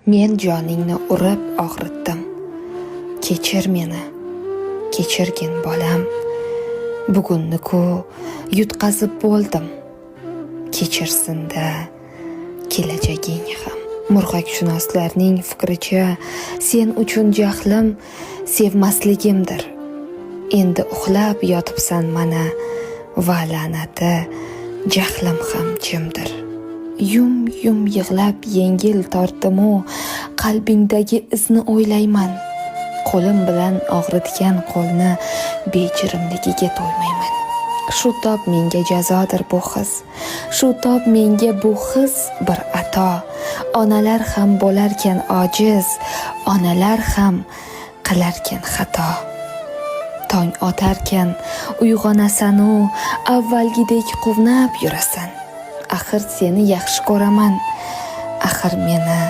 Men joningni urib og'ritdim. Kechir meni. Kechirgin, bolam. Bugunni-ku yutqazib bo'ldim. Kechirsin-da kelajaging ham. Murg'akshunoslarning fikricha, sen uchun jahlim sevmasligimdir. Endi uxlab yotibsan mana, va la'nati, jahlim ham jimdir. Yum yum yig'lab yengil tortdimu, qalbingdagi izni o'ylayman. Qo'lim bilan og'ritgan qo'lni bejirimligiga to'ymayman. Shu tob menga jazodir bu his. Shu tob menga bu his bir ato. Onalar ham bo'larkan ojiz, onalar ham qilarkan xato. Tong otarkan uyg'onasan-u, avvalgidek quvnab yurasan. Axir seni yaxshi ko'raman. Axir meni